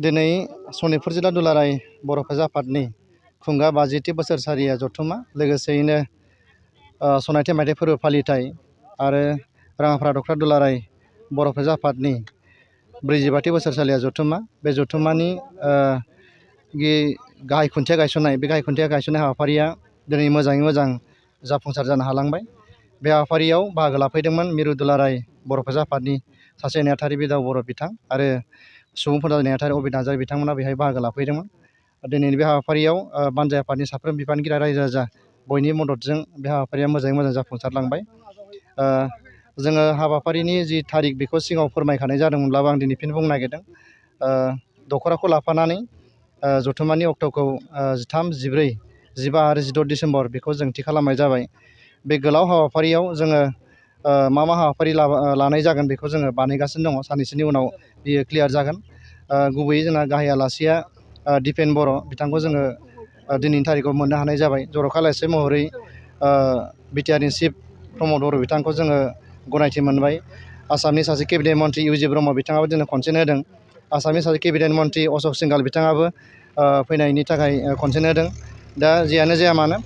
दिनै सनितपुर जिल्ला दुलाराय बर' फरायसा आफादनि खुंगा 50थि बोसोरसालिया जथुम्मा लोगोसेयैनो सनाथि मायथाइ फोरबो फालिथाय आरो राङापारा दख्रा दुलाराय बर' फरायसा आफादनि 45थि बोसोरसालिया जथुम्मा बे जथुम्मानि गाहाय खुन्थिया गायसननाय बे गाहाय खुन्थिया गायसननाय हाबाफारिया दिनै मोजाङै मोजां जाफुंसार जानो हालांबाय। बे हाबाफारियाव बाहागो लाफैदोंमोन मिरु दुलाराय बर' फरायसा आफादनि सासे नेहाथारि बिदाव बर' बिथां आरो सुबुंफोरा नेहाथारि अबिर नार्जारि बिथांमोना बेहाय बाहागो लाफैदोंमोन। दिनैनि बे हाबाफारियाव बानजाय आफादनि साफ्रोम बिबानगिरि रायजो राजा बयनि मददजों बे हाबाफारिया मोजाङै मोजां जाफुंसारलांबाय। जोङो हाबाफारिनि जि थारिख बेखौ सिगाङाव फोरमायखानाय जादोंमोनब्लाबो आं दिनै फिन बुंनो नागिरदों। दख'राखौ लाफानानै जथुम्मानि अक्ट'खौ 13, 14, 15 आरो 16 डिसेम्बर बेखौ जों थि खालामनाय जाबाय। बे गोलाव हाबाफारियाव जोङो मा हाबाफारि लानाय जागोन बेखौ जोङो बानायगासिनो दङ। साननैसोनि उनाव बियो क्लियार जागोन। गुबैयै जोंना गाहाय आलासिया दिपेन बर' बिथांखौ जोङो दिनैनि थारिखआव मोननो हानाय जाबाय। जर'खा आलासि महरै बिटिआरनि चिफ प्रमद बर' बिथांखौ जोङो गनायथि मोनबाय। आसामनि सासे केबिनेट मन्थ्रि इउजि ब्रह्म बिथाङाबो जोंनो कनसेन्ट होदों। आसामनि सासे केबिनेट मन्थ्रि अशक सिंघाल बिथाङाबो फैनायनि थाखाय कनसेन्ट होदों। दा जियानो जाया मानो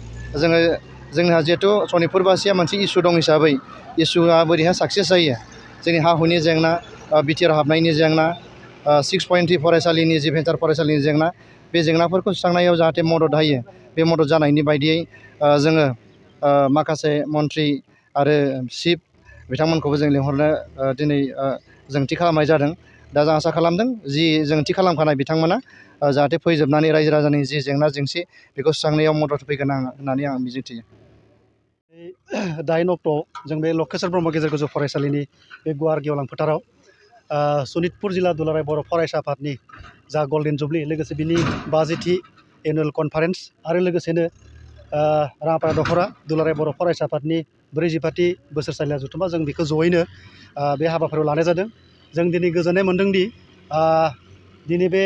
जोंहा जिहेथु सनितपुरबासिया मोनसे इसु दं हिसाबै इसुआ बोरैहाय साक्सेस जायो, जोंनि हा हुनि जेंना, बिटिआर हाबनायनि जेंना, 6.3 फरायसालिनि जि भेन्सार फरायसालिनि जेंना, बे जेंनाफोरखौ सुस्रांनायाव जाहाथे मदद होयो, बे मदद जानायनि बायदियै जोङो माखासे मन्थ्रि आरो चिफ बिथांमोनखौबो जों लिंहरनो दिनै जों थि खालामनाय जादों। दा जों आसा खालामदों जि जों थि खालामखानाय बिथांमोना जाहाथे फैजोबनानै रायजो राजानि जि जेंना जेंसि बेखौ सुस्रांनायाव मदद फैगोन होननानै आं मिजिंथियो। 8 अक्ट'आव जों बे लकेश्वर ब्रह्म गेजेर गोजौ फरायसालिनि बे गुवार गेवलां फोथाराव सनितपुर जिल्ला दुलाराय बर' फरायसा आफादनि जा गल्डेन जुबलि लोगोसे बिनि 50थि एनुवेल कनफारेन्स आरो लोगोसेनो राङापारा दख'रा दुलाराय बर' फरायसा आफादनि 45थि बोसोरसालिया जथुम्मा जों बेखौ जयैनो बे हाबाफारियाव लानाय जादों। जों दिनै गोजोननाय मोनदोंदि दिनै बे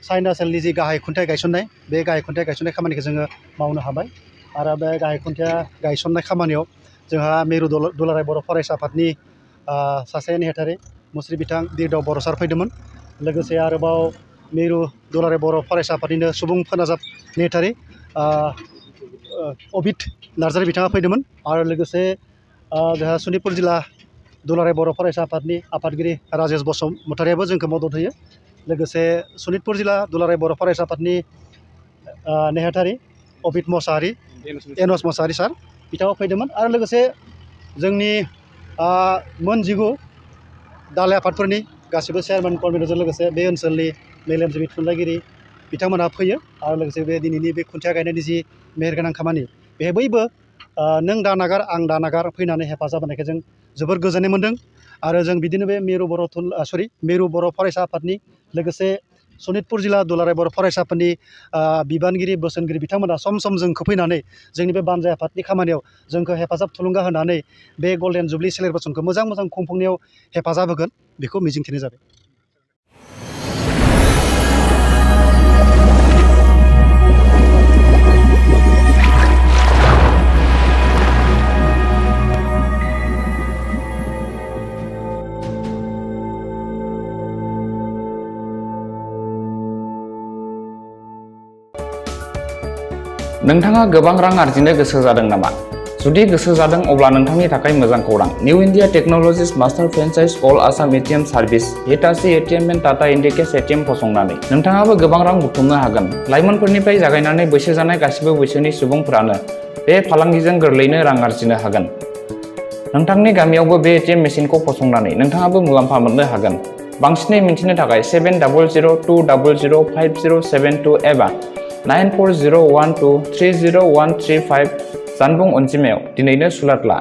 साइना ओनसोलनि जि गाहाय खुन्थिया गायसननाय बे गाहाय खुन्थिया गायसननाय खामानिखौ जोङो मावनो हाबाय आरो बे गाहाय खुन्थिया गायसननाय खामानियाव जोंहा मिरु दुलाराय बर' फरायसा आफादनि सासे नेहाथारि मुस्रि बिथां बिरदाव बर' सार फैदोंमोन। लोगोसे आरोबाव मिरु दुलाराय बर' फरायसा आफादनिनो सुबुं फोनांजाब नेहाथारि अबिर नार्जारि बिथाङा फैदोंमोन आरो लोगोसे जोंहा सनितपुर जिल्ला दुलाराय बर' फरायसा आफादनि आफादगिरि राजेश बसुमतारियाबो जोंखौ मदद होयो। लोगोसे सनितपुर जिल्ला दुलाराय बर' फरायसा आफादनि नेहाथारि अबिर मोसाहारि एनस मोसाहारि सार बिथाङा फैदोंमोन आरो लोगोसे जोंनि मोन 19 दालाइ आफादफोरनि गासिबो चेयारमेन कनभेनरजों लोगोसे बे ओनसोलनि मेलेमजिबि थुनलाइगिरि बिथांमोनहा फैयो आरो लोगोसे बे दिनैनि बे खुन्थिया गायनायनि जि मेहेरगोनां खामानि बेहाय बयबो नों दा नागार आं दा नागार फैनानै हेफाजाब होनायखौ जों जोबोर गोजोननाय मोनदों। आरो जों बिदिनो बे मिरु बर' फरायसा आफादनि लोगोसे सनितपुर जिल्ला दुलाराय बर' फरायसा आफादनि बिबानगिरि बोसोनगिरि बिथांमोना सम सम जोंखौ फैनानै जोंनि बे बानजाय आफादनि खामानियाव जोंखौ हेफाजाब थुलुंगा होनानै बे गल्डेन जुबलि सेलेब्रेसनखौ मोजां मोजां खुंफुंनायाव हेफाजाब होगोन बेखौ मिजिंथिनाय जाबाय। नोंथाङा गोबां रां आरजिनो गोसो जादों नामा? जुदि गोसो जादों अब्ला नोंथांनि थाखाय मोजां खौरां। New India technologies master franchise all Assam ATM service Hitachi ATM and Tata Indicash ATM फसंनानै नोंथाङाबो गोबां रां बुथुमनो हागोन। लाइमोनफोरनिफ्राय जागायनानै बैसो जानाय गासिबो बैसोनि सुबुंफोरानो बे फालांगिजों गोरलैयैनो रां आरजिनो हागोन। नोंथांनि गामियावबो बे एटिएम मेसिनखौ फसंनानै नोंथाङाबो मुलाम्फा मोननो हागोन। बांसिनै मिन्थिनो थाखाय 7002005072 एबा 9401230135 जानबुं अनजिमायाव दिनैनो सुलाद ला।